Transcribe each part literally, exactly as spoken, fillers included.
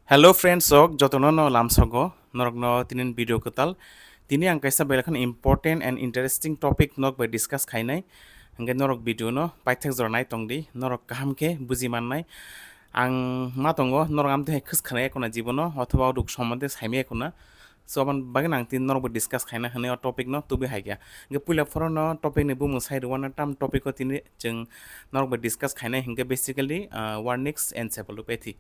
Hello friends, sok jotono no lamsogo, norokno tinin video kwtal. Tini ang kaisa belai kheno important and interesting topic nok bai discuss khainai. Hingke norok video no paithak jora nai tongdi, norok kaham khe buji mannai. Ang ma tongo, norok amtwi hai khwskhanai ekuna jibono, othoba o ruk somonde saimai ekuna. So, aboni bagwi ang tini norokbo discuss khaina hwnwi o topic no tubui hai kha. Hingke puila phoro no topic ni bumung sai rwna tam topic o tini chwng norokbo discuss khainai hingke basically, ah, Wernicke's encephalopathy.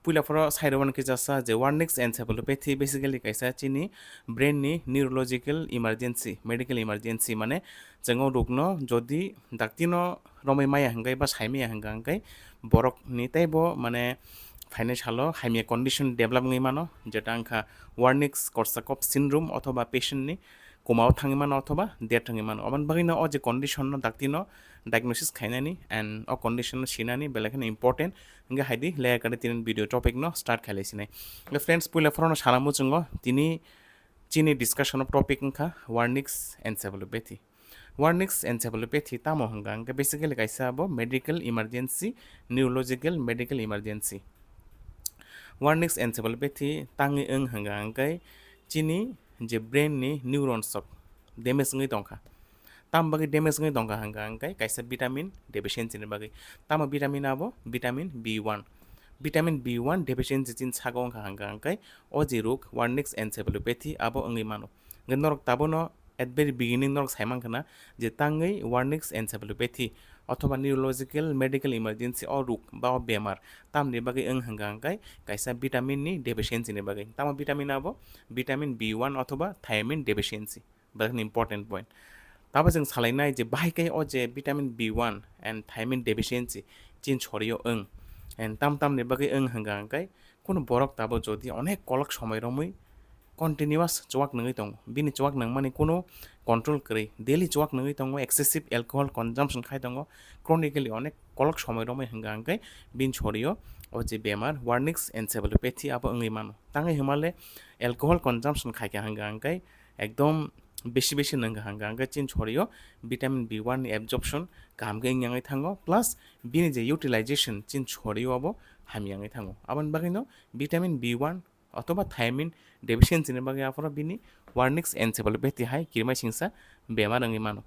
Puila phoro sai rwna khe jasa je Wernicke's encephalopathy basically kaisa chini brain ni neurological emergency, medical emergency, mane chwng o ruk no jodi dakti no romwi maya hingkai ba saimaya hingka hingkai borok ni teibo mane phainai salo hamya condition develop wngwi mano, jeta wngkha Wernicke's-Korsakoff syndrome othoba patient ni koma o thangwi mano othoba death wngwi mano. Aboni bagwi no o je condition no dakti no diagnosis khainani and o condition no sinani belai kheno important. Hingke haidi leya kare tini video topic no start khailai sinai. Hingke friends, puila phoro no sana muchungo tini chini discussion of topic wngkha Wernicke's encephalopathy. Wernicke's encephalopathy tamo hwnka hingke basically kaisa abo medical emergency, neurological medical emergency. Wernicke's encephalopathy tangwi wng hwnka hingke chini je brain ni neurons rok damage wngwi tongkha. Tam bagwi damage wngwi tongkha hwnka hingke kaisa vitamin deficiency ni bagwi. Tamo vitamin abo vitamin B one. Vitamin B one deficiency chini sago wngkha hwnka hingke o je rok Wernicke's encephalopathy abo wngwi mano. Hingke norok tabono at very beginning norok sai mankha na je tangwi Wernicke's encephalopathy othoba neurological medical emergency o rok ba o bemar tamni bagwi wng hwnka hingke kaisa vitamin ni deficiency ni bagwi. Tamo vitamin abo vitamin B one othoba thiamine deficiency. Belai important point. Tabo chwng salainai je bahai khe o je vitamin B one and thiamine deficiency chini sorio wng. And tam tamni bagwi wng hwnka hingke kuno borok tabo jodi onek kolok somoi romwi continuous chuwak nungwi tongo, bini chuwak nungmani kuno control kwrwi, daily chuwak nungwi tongo, excessive alcohol consumption khai tongo, chronically onek kolok somoi romwi hwnka hingke bini sorio o je bemar Wernicke's encephalopathy abo wngwi mano. Tangwi hwnmale alcohol consumption khaikha hwnka hingke ekdom besi besi nungkha hwnka hingke chini sorio vitamin B one ni absorption kaham khe wngya wngwi thango, plus bini je utilization chini sorio abo hamya wngwi thango. Aboni bagwino vitamin B one othoba thiamine deficiency ni bagwi aphuru bini Wernicke's encephalopathy hai kirima singsa bemar wngwi mano.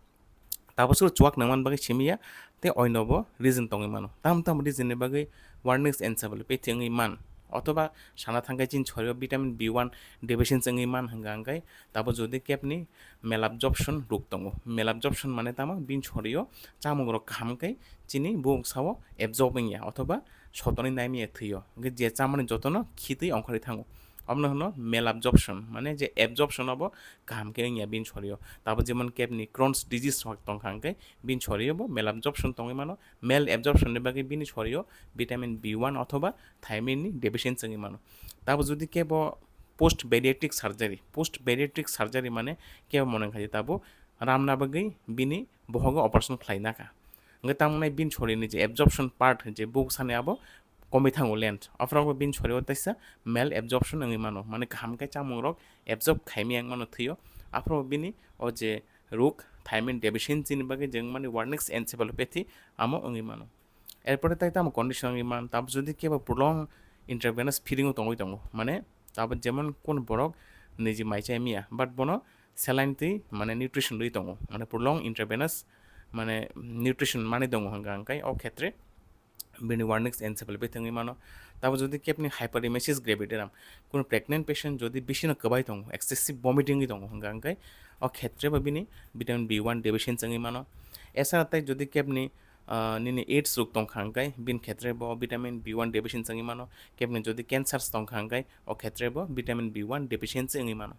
Tabuk suru chuwak nangmani bagwi simiya tei oinobo reason tongwi mano. Tam tam reason ni bagwi Wernicke's encephalopathy wngwi man othoba sana thangkhe chini sorio vitamin B one deficiency wngwi man hwnka hingke tabuk jodi kebni malabsorption rok tongo. Malabsorption mane tamo bini sorio chamungrok kaham khe chini buksa o absorb wngya othoba sotonwi naimaya thwio. Hingke je chamani jotono khitwi ongkhorwi thango. Omono hwno malabsorption, mane je absorption abo kaham khe wngya bini sorio. Tabuk jemon kebni Crohn's disease rok tongkha hingke bini sorio bo malabsorption tongwi mano. Malabsorption ni bagwi bini sorio vitamin B one othoba thiamine ni deficiency wngwi mano. Tabuk jodi kebo post bariatric surgery, post bariatric surgery mane kebo mone khai tabuk ramna bagwi bini bohogo operation khlaina kha. Hingke tamo nai bini sorini je absorption part je buksani abo komwi thango length. Aphuru bo bini sorio teisa malabsorption wngwi mano, mane kaham khe chamungrok absorb khaimaya wngmano thwio. Aphuru bo bini o je rok thiamine deficiency ni bagwi je wngmani Wernicke's encephalopathy amo wngwi mano. Erpore tai tamo condition wngwi man, tabuk jodi kebo prolong intravenous feeding o tongwi tongo, mane tabuk jemon kun borok niji mai chai miya, but bono saline twi mane nutrition rwi tongo, mane prolong intravenous mane nutrition mani tongo hwnka hingke o khetre bini Wernicke's encephalopathy wngwi mano. Tabuk jodi kebni hyperemesis gravidarum, kun pregnant patient jodi bisino kwbai tongo, excessive vomiting wngwi tongo hwnka hingke o khetre bo bini vitamin B one deficiency wngwi mano. Esara tai jodi kebni ah, nini AIDS rok tongkha hingke bini khetre bo vitamin B one deficiency wngwi mano, kebni jodi cancers tongkha hingke o khetre bo vitamin B one deficiency wngwi mano.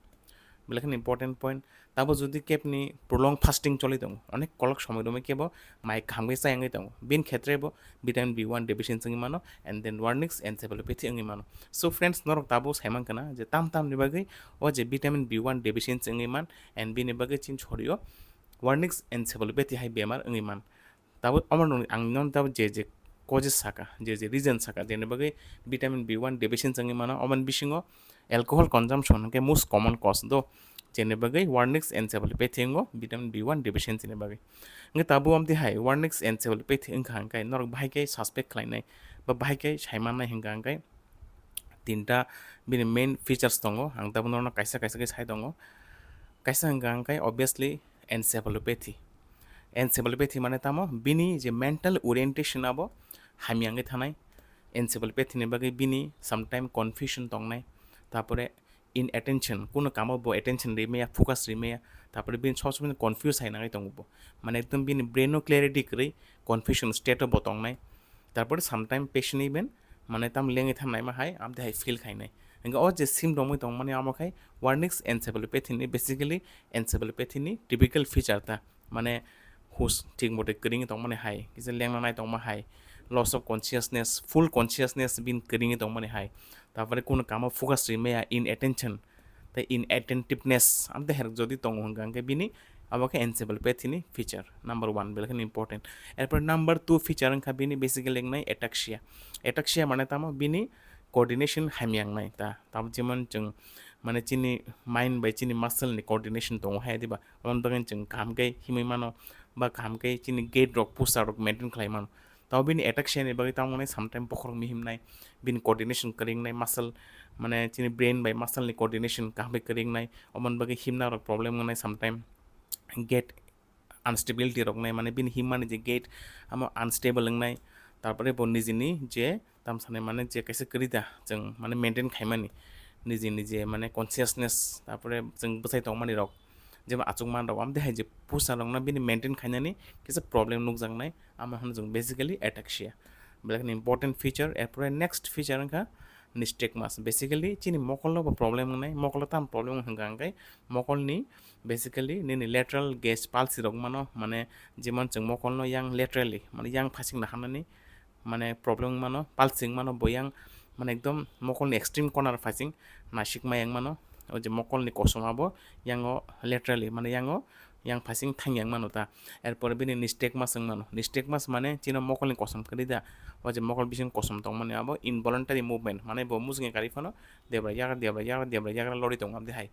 Belai kheno important point. Tabuk jodi kebni prolong fasting choli tongo, onek kolok somoi romwi kebo mai kaham khe chayangwi tongo, bini khetre bo vitamin B one deficiency wngwi mano and then Wernicke's encephalopathy wngwi mano. So friends, norok tabuk sai mankha na je tam tamni bagwi o je vitamin B one deficiency wngwi man and bini bagwi chini sorio Wernicke's encephalopathy hai bemar wngwi man. Tabuk omo nung ang non tabuk je je causes saka, je je reason saka, jeni bagwi vitamin B one deficiency wngwi mano, omo ni bisingo alcohol consumption hwnkhe most common cause do, jeni bagwi Wernicke's encephalopathy wngo vitamin B one deficiency ni bagwi. Hwnkhe tabuk amtwi hai Wernicke's encephalopathy wngkha hwnkhe norok bahai khe suspect khlainai ba bahai khe sai mannai hwnkha hwnkhe tinta bini main features tongo, ang tabuk norokno kaisa kaisa khe sai tongo. Kaisa hwnkha hwnkhe obviously encephalopathy. Encephalopathy mane tamo bini je mental orientation abo hamya wngwi thanai. Encephalopathy ni bagwi bini sometime confusion tongnai, tapore inattention, kuno kamo bo attention rimaya, focus rimaya, tapore bini sob somoi confuse hai nangwi tongo bo, mane ekdom bini brain o clarity kwrwi, confusion state o bo tongnai. Tarpore sometime patient even mane tam lengwi thangnai ma hai, amtwi hai feel khainai. Hingke o je symptom wngwi tongmani amo khai Wernicke's encephalopathy ni, basically encephalopathy ni typical feature ta, mane hush thik mote kwrwngwi tongmani hai, kisa lengna nai tongma hai, loss of consciousness, full consciousness bini kwrwngwi tongmani hai, tarpore kuno kamo focus rimaya, inattention, tei inattentiveness, amtwi herok jodi tongo hwnka hwnkhe bini abo khe encephalopathy ni feature number one, belai kheno important. Erpor number two feature wngkha bini basically wngnai ataxia. Ataxia mane tamo bini coordination hamya wngnai ta, tamo jemon chwng mane chini mind bai chini muscle ni coordination tongo hai diba, aboni bagwi chwng kaham khe himwi mano ba kaham khe chini gait rok, posture rok maintain khlai mano. Tamo bini ataxia ni bagwi tamo wngnai sometime bokhorok mihimnai, bini coordination kwrwi wngnai, muscle mane chini brain bai muscle ni coordination kaham khe kwrwi wngnai, oboni bagwi himna rok problem wngnai sometime, gait unstability rok wngnai, mane bini himmani je gait amo unstable wngnai, tarpore bo nijini je tam sanai mane je kaisa kwrwi da chwng mane maintain khaimani nijini je mane consciousness, tarpore chwng bwsai tongmani rok jeba achukman rok, amtwi hai je posture rokno bini maintain khainani kisa problem nukjaknai, amo hwnwi chwng basically ataxia. Belai kheno important feature. Erpore next feature wngkha nystagmus. Basically chini mokolno bo problem wngnai, mokolno tamo problem wng hwnka hwnkhe mokolni basically nini lateral gaze palsy rok mano, mane jemon chwng mokolno yang laterally mane yang phasing naharnani mane problem wng mano, palsy wng mano, bo yang mane ekdom mokolni extreme corner phasing nasikma yang mano, o je mokolni kosom abo yango laterally mane yango yang phasing thang yang mano ta. Erpore bini nystagmus wng mano, nystagmus mane chini mokolni kosom kwrwi da, o je mokol bising kosom tongmani abo involuntary movement, mane bo mujunge karwi phano debra yagra, debra yagra, debra yagra lori tongo, amtwi hai.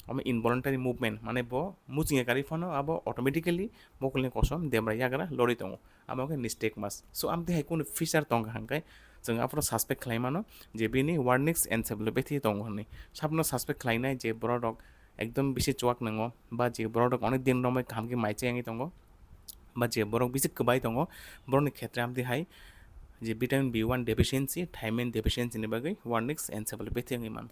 Omo involuntary movement, mane bo mujunge karwi phano abo automatically mokolni kosom debra yagra lori tongo, amo khe nystagmus. So amtwi hai kunu feature tongkha hwnkhe chwng aphuru suspect khlai mano je bini Wernicke's encephalopathy tongo hwnwi. Sabno suspect khlainai je borok rok ekdom bisi chuak nango, ba je borok rok onek din romwi kaham khe mai chayangwi tongo, ba je borok bisi kwbai tongo, borokni khetre amtwi hai je vitamin B one deficiency, thiamine deficiency ni bagwi Wernicke's encephalopathy wngwi mano.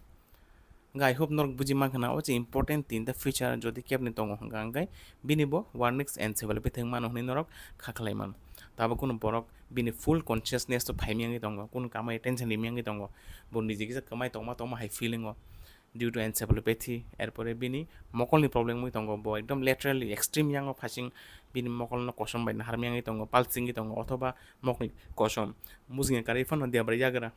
Hwnkhe I hope norok buji mankha na, o je important tinta feature jodi kebni tongo hwnka hwnkhe bini bo Wernicke's encephalopathy wng mano hwnwi norok kha khlai mano. Tabuk kunu borok bini full consciousness o phaimya wngwi tongo, kunu kamo attention rimya wngwi tongo, bo niji kisa kwmai tongma tongma hai feeling o due to encephalopathy, erpore bini mokolni problem wngwi tongo, bo ekdom laterally extreme yango phasing bini mokolno kosom bai naharmya wngwi tongo, palsy wngwi tongo, othoba mokolni kosom mujunge karwi phano debra yagra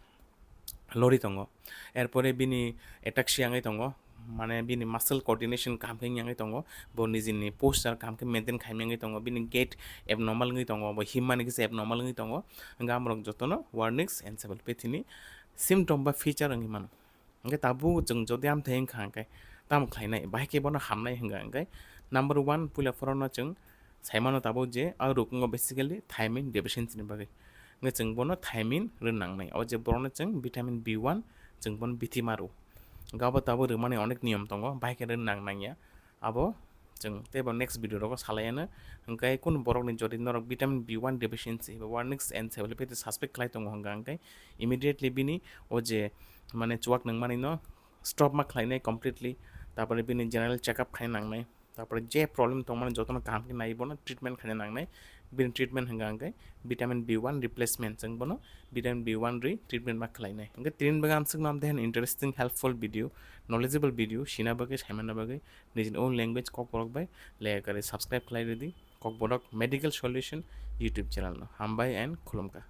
lori tongo. Erpore bini ataxia wngwi tongo, mane bini muscle coordination kaham khe wngya wngwi tongo, bo nijini posture kaham khe maintain khaimya wngwi tongo, bini gait abnormal wngwi tongo, bo himmani kisa abnormal wngwi tongo, hwnkhe amorok jotono Wernicke's encephalopathy ni symptom ba feature wngwi mano. Hwnkhe tabuk chwng jodi amthai wngkha hwnkhe tamo khlainai, bahai khe bono hamnai hwnkha hwnkhe number one puila phorokno chwng saimano tabuk je a rokongo basically thiamine deficiency ni bagwi. Hwnkhe chwng bono thiamine rwna nangnai, o je borokno chwng vitamin B one chwng bono bithi ma rw. Hwnkhe abo tabuk rwmani onek niyom tongo, bahai khe rwna nang nangya. Abo chwng teibo next video rogo salaiano. Hwnkhe kunu borokni jodi norok vitamin B one deficiency ba Wernicke's encephalopathy suspect khlai tongo hwnkha hwnkhe immediately bini o je mane chuak nangmani no stop ma khlainai completely, tarpore bini general checkup khaina nangnai, tarpore je problem tongmani jotono kaham khe nai bono treatment khaina nangnai. Bini treatment hwnkha hwnkhe vitamin B one replacement, chwng bono vitamin B one rwi treatment ma khlainai. Hwnkhe tini bagwi amswkno amtwi interesting, helpful video, knowledgeable video sina bagwi, saimana bagwi nijini own language Kokborok bai layakari subscribe khlai rwdi Kokborok Medical Solution YouTube channel no. Hambai and khulumkha.